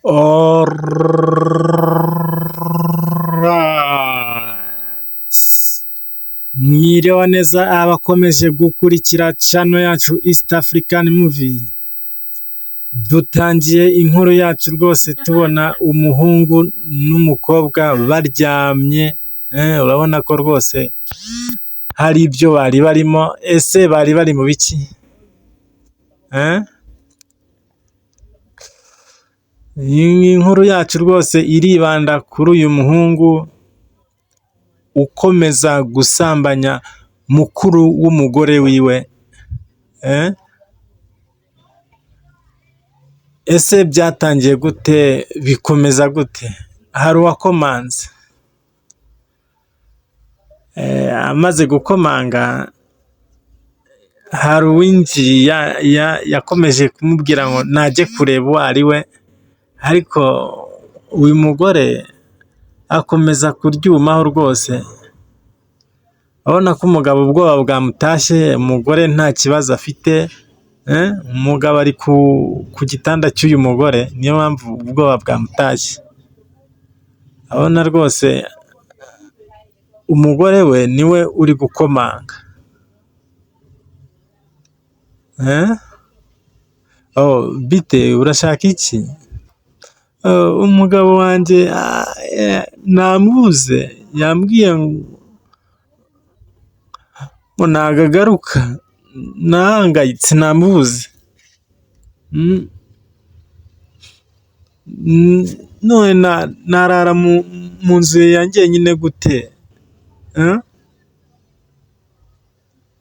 Alright. Mwiriwe neza abakomeje gukurikira channel yacu East African Movie. Dutangiye inkuru yacu rwose tubona umuhungu n'umukobwa baryamye, urabona ko rwose hari ibyo bari barimo. Ese bari bari mu biki? Eh? Iyi nkuru yacu rwose iribanda kuri uyu muhungu ukomeza gusambanya mukuru w'umugore wiwe. Eh? Ese byatangiye gute, bikomeza gute? Hari uwakomanze. Amaze gukomanga hari uwinjiye yakomeje kumubwira ngo najye kureba uwo ari we, ariko uyu mugore akomeza kuryumaho rwose. Urabona ko umugabo ubwoba bwamutashye, umugore nta kibazo afite, umugabo ari ku gitanda cy'uyu mugore, niyo mpamvu ubwoba bwamutashye. Urabona rwose umugore we niwe uri gukomanga. Oh, bite, urashaka iki? Umugabo wanjye namubuze, yambwiye ngo ntago agaruka, nahangayitse namubuze. None narara mu nzu ya njyenyine gute?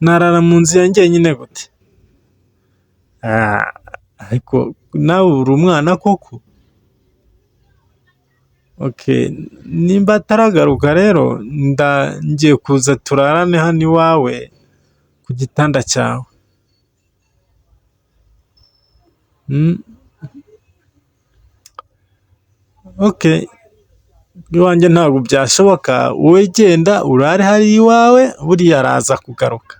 Narara mu nzu ya njyenyine gute? Ariko nawe uri umwana koko? Okay, nimba ataragaruka rero ngiye kuza turarane hano iwawe ku gitanda cyawe. Okay, iwanjye ntabwo byashoboka, wowe genda urare hariya iwawe, buriya araza kugaruka.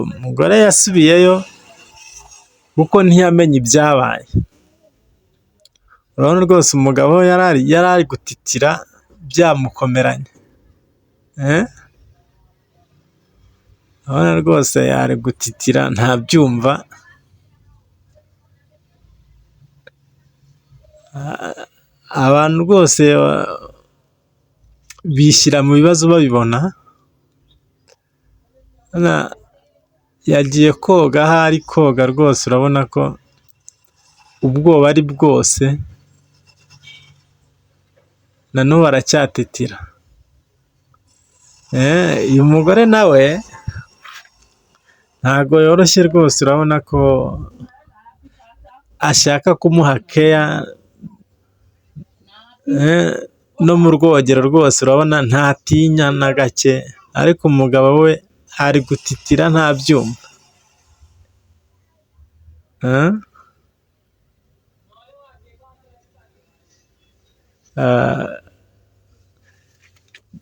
Umugore yasubiyeyo kuko ntiyamenye ibyabaye. Urabona rwose umugabo yari ari gutitira byamukomeranye. Urabona rwose ari gutitira ntabyumva. Abantu rwose bishyira mu bibazo babibona. Yagiye koga, aho ari koga rwose urabona ko ubwoba ari bwose, na n'ubu aracyatitira. Uyu mugore nawe ntago yoroshye rwose, urabona ko ashaka kumuha keya, no mu rwogero rwose urabona ntatinya na gake, ariko umugabo we ari gutitira ntabyumva.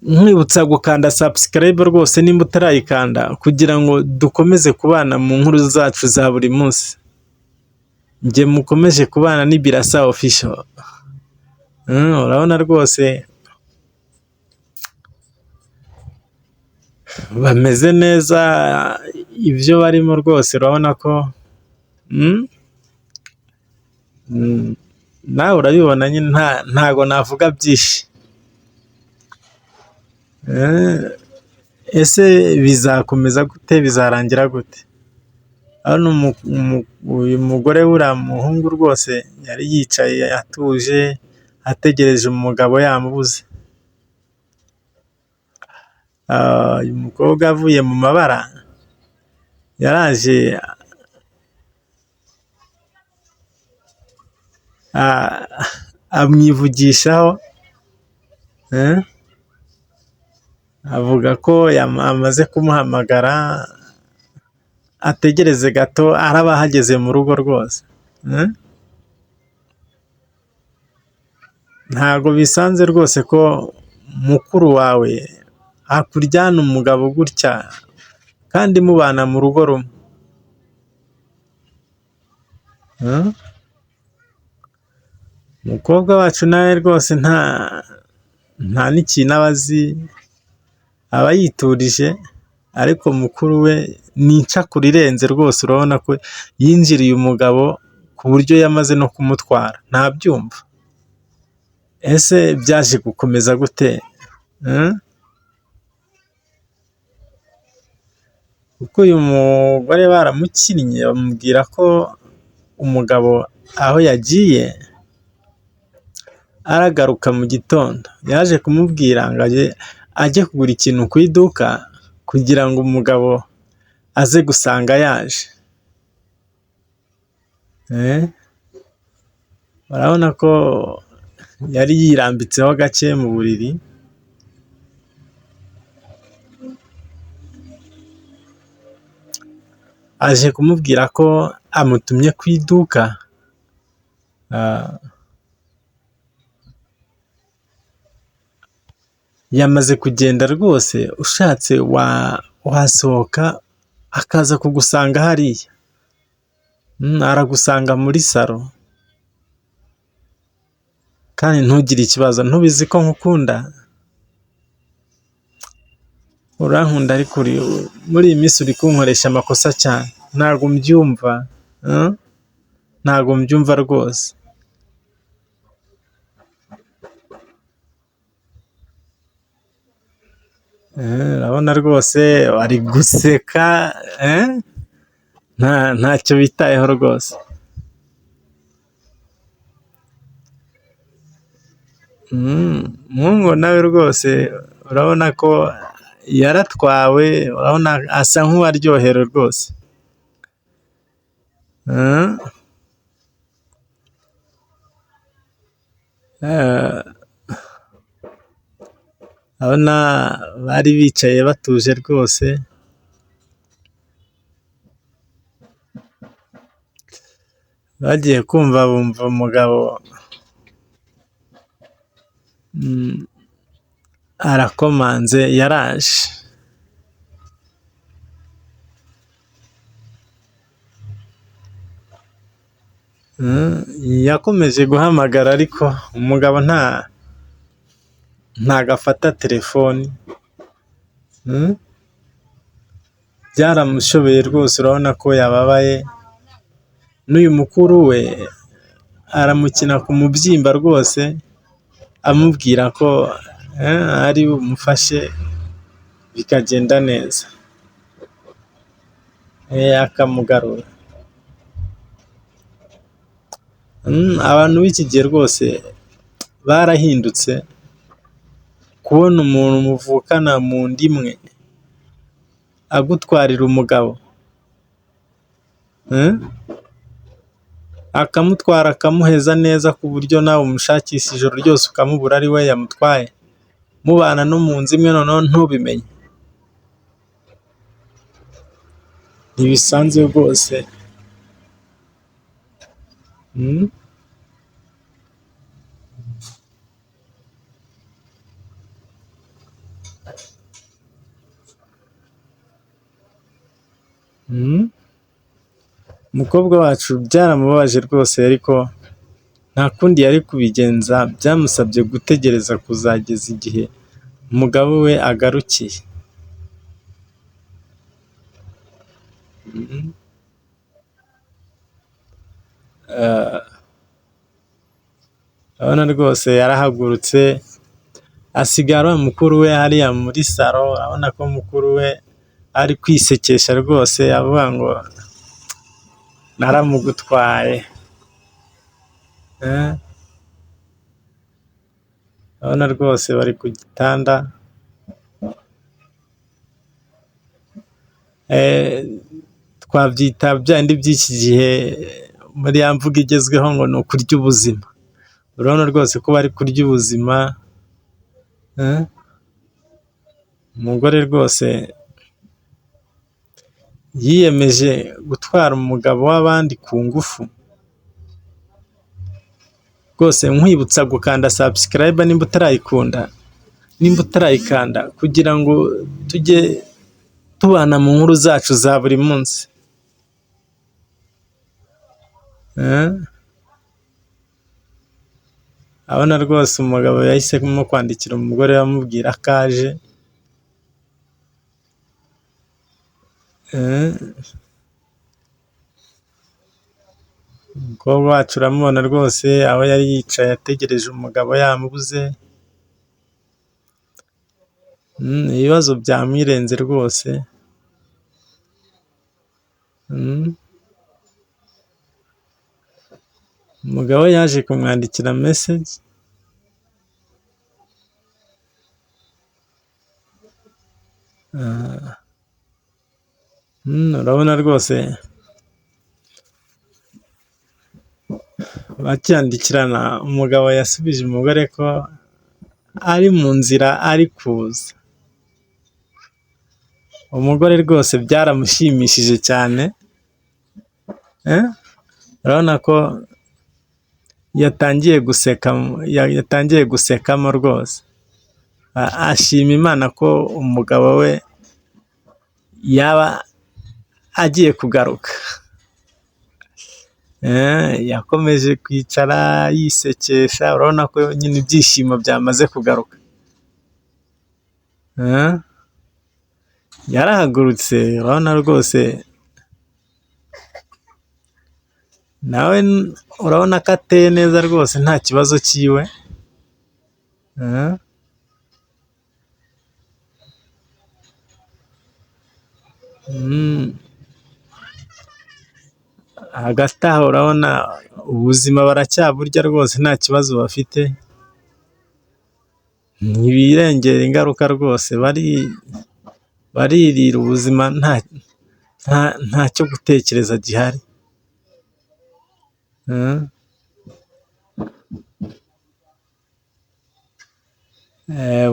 Nkwibutsa gukanda subscribe rwose nimba utarayikanda, kugira ngo dukomeze kubana mu nkuru zacu za buri munsi. Njye mukomeje kubana ni Birasa Official. Urabona rwose bameze neza, ibyo barimo rwose urabona ko nawe urabibona nyine, ntago navuga byinshi. Ese bizakomeza gute, bizarangira gute? Hano uyu mugore w'uriya muhungu rwose yari yicaye atuje ategereje umugabo yamubuze. Uyu mukobwa avuye mu mabara yaraje amwivugishaho, avuga ko amaze kumuhamagara ategereze gato araba ahageze mu rugo rwose. Ntago bisanze rwose ko mukuru wawe akuryana umugabo gutya kandi mubana mu rugo rumwe. Umukobwa wacu nawe rwose nta n'ikintu aba azi, aba yiturije, ariko mukuru we ni incakura irenze rwose, urabona ko yinjiriye umugabo ku buryo yamaze no kumutwara, ntabyumva. Ese byaje gukomeza gute? Kuko uyu mugore baramukinnye bamubwira ko umugabo aho yagiye aragaruka mu gitondo. Yaje kumubwira ngo ajye kugura ikintu ku iduka kugira ngo umugabo aze gusanga yaje. Urabona ko yari yirambitseho gake mu buriri. Aje kumubwira ko amutumye ku iduka, yamaze kugenda rwose, ushatse wasohoka akaza kugusanga hariya, aragusanga muri salo, kandi ntugire ikibazo, ntubizi ko nkukunda? Urankunda ariko muri iyi minsi uri kunkoresha amakosa cyane, ntabwo mbyumva, ntabwo mbyumva rwose. Urabona rwose bari guseka, ntacyo bitayeho rwose. Umuhungu nawe rwose urabona ko yaratwawe, urabona asa nk'uwaryohewe rwose. Urabona bari bicaye batuje rwose. Bagiye kumva bumva umugabo arakomanze yaraje. Yakomeje guhamagara ariko umugabo ntago afata telefoni, byaramushobeye rwose, urabona ko yababaye, n'uyu mukuru we aramukina ku mubyimba rwose, amubwira ko ari bumufashe bikagenda neza, akamugarura. Abantu b'iki gihe rwose barahindutse, kubona umuntu muvukana mu nda imwe agutwarira umugabo, akamutwara akamuheza neza ku buryo nawe umushakisha ijoro ryose ukamubura ari we yamutwaye, mubana no mu nzu imwe noneho ntubimenye. Ntibisanzwe rwose. Umukobwa wacu byaramubabaje rwose, ariko nta kundi yari kubigenza, byamusabye gutegereza kuzageza igihe umugabo we agarukiye. Urabona rwose yarahagurutse, asigara mukuru we hariya muri salo, urabona ko mukuru we ari kwisekesha rwose, avuga ngo naramugutwaye. Urabona rwose bari ku gitanda, twabyita bya bindi by'iki gihe muri ya mvugo igezweho ngo ni ukurya ubuzima. Urabona rwose ko bari kurya ubuzima, umugore rwose yiyemeje gutwara umugabo w'abandi ku ngufu. Rwose nkwibutsa gukanda subscribe nimba utarayikunda, nimba utarayikanda kugira ngo tujye tubana mu nkuru zacu za buri munsi. Urabona rwose umugabo yahisemo kwandikira umugore amubwira ko aje. Umukobwa wacu uramubona rwose aho yari yicaye ategereje umugabo yamubuze. Ibibazo byamwirenze rwose. Umugabo yaje kumwandikira message. Urabona rwose bacyandikirana, umugabo yasubije umugore ko ari mu nzira ari kuza. Umugore rwose byaramushimishije cyane, urabona ko yatangiye guseka, yatangiye gusekamo rwose. Ashima Imana ko umugabo we yaba agiye kugaruka. Yakomeje kwicara yisekesha, urabona ko nyine ibyishimo byamaze kugaruka. Yarahagurutse, urabona rwose nawe urabona ko ateye neza rwose nta kibazo cyiwe. Hagati aho urabona ubuzima baracyaburya rwose nta kibazo bafite, ntibirengera ingaruka rwose, baririra ubuzima ntacyo gutekereza gihari.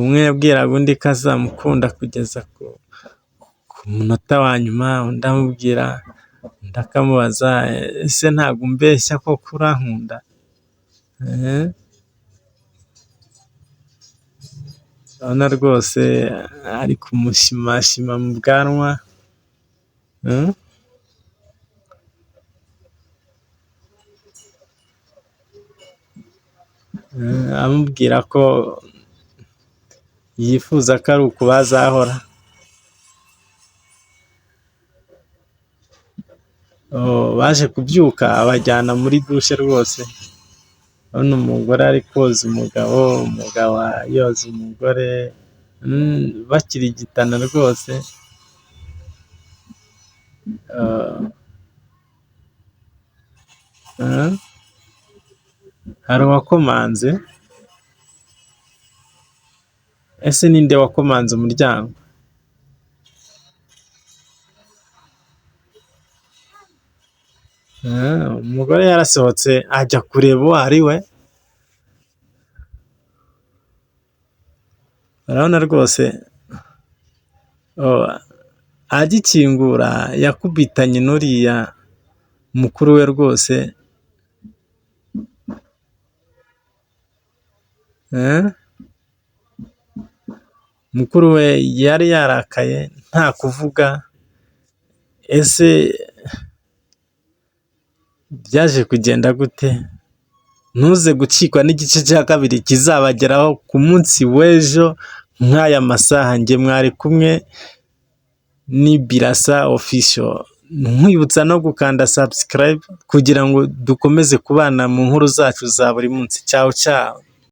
Umwe yabwiraga undi ko azamukunda kugeza ku munota wa nyuma, undi amubwira, undi akamubaza ese ntabwo umbeshya koko urankunda? Urabona rwose ari kumushimashima mu bwanwa. Amubwira ko yifuza ko ari uku bazahora. Baje kubyuka abajyana muri dushe rwose, urabona umugore ari koza umugabo, umugabo yoza umugore, bakirigitana rwose. Hari uwakomanze, ese ninde wakomanze umuryango? Umugore yarasohotse ajya kureba uwo ari we, urabona rwose agikingura yakubitanye n'uriya mukuru we rwose. Mukuru we yari yarakaye nta kuvuga, ese byaje kugenda gute? Ntuze gucikwa n'igice cya kabiri kizabageraho ku munsi w'ejo nk'aya masaha. Njye mwari kumwe ni Birasa Official. Nkwibutsa no gukanda subscribe kugira ngo dukomeze kubana mu nkuru zacu za buri munsi. Ciao ciao.